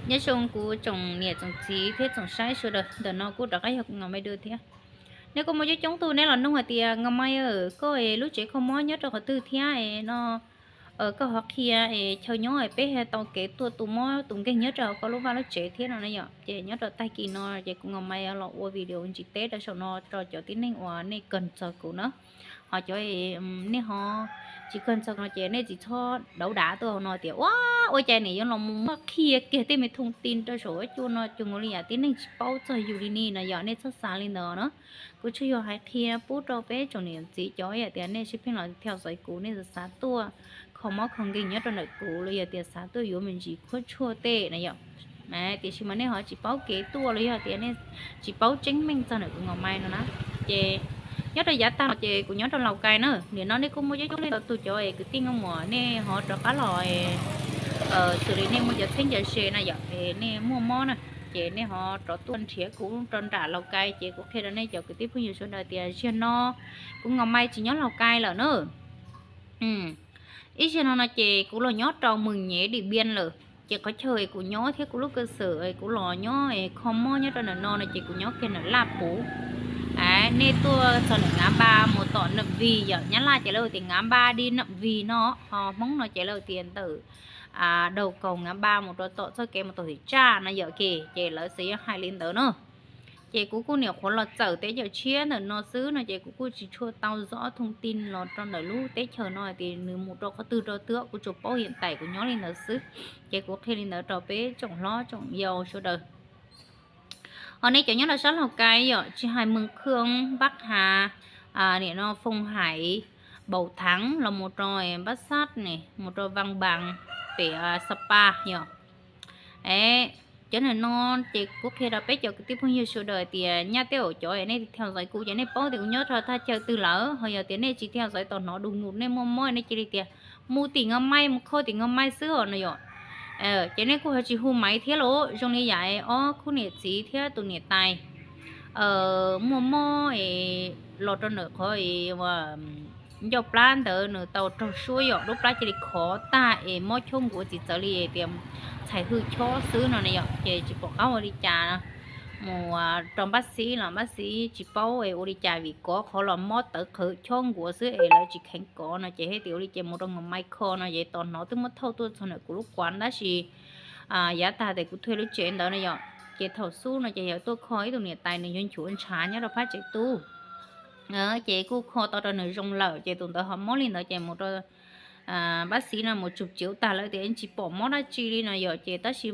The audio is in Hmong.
Nyob zoo kuv tsoom niam tsoom txiv thiab tsoom saib sawv daws, ntawm no kuj rov qab yog kuv Ngos Maiv Dua thiab. Nej kuj muaj coob coob tug neb los nug hais tias Ngos Maiv, koj lub tsev kho mob nyob rau qhov twg thiab no, koj ho qhia chaw nyob peb tau kev tuaj tu mob tu nkeeg nyob rau koj lub vaj lub tsev thiab no na yom. Ces nyob rau tag kis no ces kuv Ngos Maiv los ua video ntsis teb rau saum no rau cov tib neeg uas nej kawg txog kuv na. Ho cov nej ho tsis kawg txog no ces nej tsis txhob dauv dav tuaj hauv no tias ua, ua cas nim yuav los mus muab qhia kiag tej me thoob ti rau saum huab cua no cuag li yam tib neeg tsis paub txog yus li ni no yom. Nej txhob xav li ntawd na. Kuv tsuas yog hais qhia pub rau peb tsoom niam txiv cov yam tias nej sib pheej los theo dõi kuv, nej xav tuaj kho mob kho nkeeg nyob rau ntawm kuv los yog tias xav tuaj yuav me ntsis khuab tshuaj tej na yom. Tiam sis mas nej ho tsis paub kev tuaj los yog tias nej tsis paub tseeb meej txog ntawm kuv Ngos Maiv no na. Ces nyob rau yav tag no ces kuv nyob rau Laus Kais na, nim no nej kuj muaj coob coob leej ntau tug cov es kwv tij nkauj muam nej ho rov qab los xws li nej muaj cov txheeb cov ze na yom, es nej muaj mob na, ces nej ho rov tuaj nrhiav kuv rau nram Laus Kais. Ces kuv qhia rau nej cov kwv tij phooj ywg sawv daws tias zaum no kuv Ngos Maiv tsis nyob Laus Kais lawm na. Ib zaug no no ces kuv los nyob rau Mường Nhé, Điện Biên lawm. Ces qhov chaw es kuv nyob thiab kuv lub cơ sở es kuv los nyob kho mob nyob rau ntawm no no ces kuv nyob kiag ntawm Laj Puv. Nej tuaj txog ntawm Ngã Ba mus tom Nậm Vì yom, Nyab Laj ces lawv tias Ngã Ba đi Nậm Vì no, ho Hmoob no ces lawv tias ntawm Đầu Cầu Ngã Ba mus rau tom txoj kev mus tom Hwm Tsaj no yom. Ces lawv xav yuav hais li ntawd na. Ces kuv kuj nyuam qhuav los txawm teb chaws tshiab ntawm no xwb no ces kuv kuj tsis tshua tau zov thoob ti los rau ntawm lub teb chaws no tias nws mus rau qhov twg rau twg, kuv tsuas paub hiện tại kuv nyob li ntawd xwb. Ces kuv qhia li ntawd rau peb tsoom hlob tsoom yau sawv daws. Ho nej cov nyob rau sab Laus Kais yom, tsis hais Mường Khương, Bắc Hà, nim no Phong Hải, Bảo Thắng los mus rau Bát Sát ne, mus rau Văn Bằng, pem Sapa yom. Cov ntawm no ces kuv qhia rau peb cov kwv tij phooj ywg sawv daws tias nyaj tej zaum cov nej theo dõi kuv ces nej paub tias kuv nyob rau thaj chaw twg lawm. Ho yog tias nej tsis theo dõi tos hnov đùng đùng nej muaj mob nej cia li tias mus tim Ngos Maiv, mus kho tim Ngos Maiv xwb os no yom. Ces nej kuj ho tsis hu maiv thiab los zoo li yam ob khub niam txiv thiab tus niam tais muaj mob es los rau ntawm qhov ncauj plab ntawd nws tau raug suab yom, lub plab cia li khov tag es mob chob nkuav tsis txawv li tias txhais hwj chob xwb no ne yom. Ces tsis pom qab ua li cas, mus rau npab xib los npab xib tsis paub es ua li cas vim kov qhov los mob tawv qhwv chob nkuav xwb es lawv tsis kheev kov no ces thiaj tias ua li ces mus rau Ngos Maiv kho no ces tos hnov twb muab thauj tuaj txog ntawm kuv lub quav tab sis yav tag tias kuv thuê lub tsev ntawd no yom. Ces thaum xub no ces yog tuaj kho ib tug niam tais nws yuav nchuav ntshav nyob rau phab tsev tub. Ces kuj kho tau rau nws zoo lawm ces tus ntawd ho mob li ntawd ces mus rau npab xib no mus tsum tsev tag lawm tias tsis pom mob dab tsi li no yom. Ces tab sis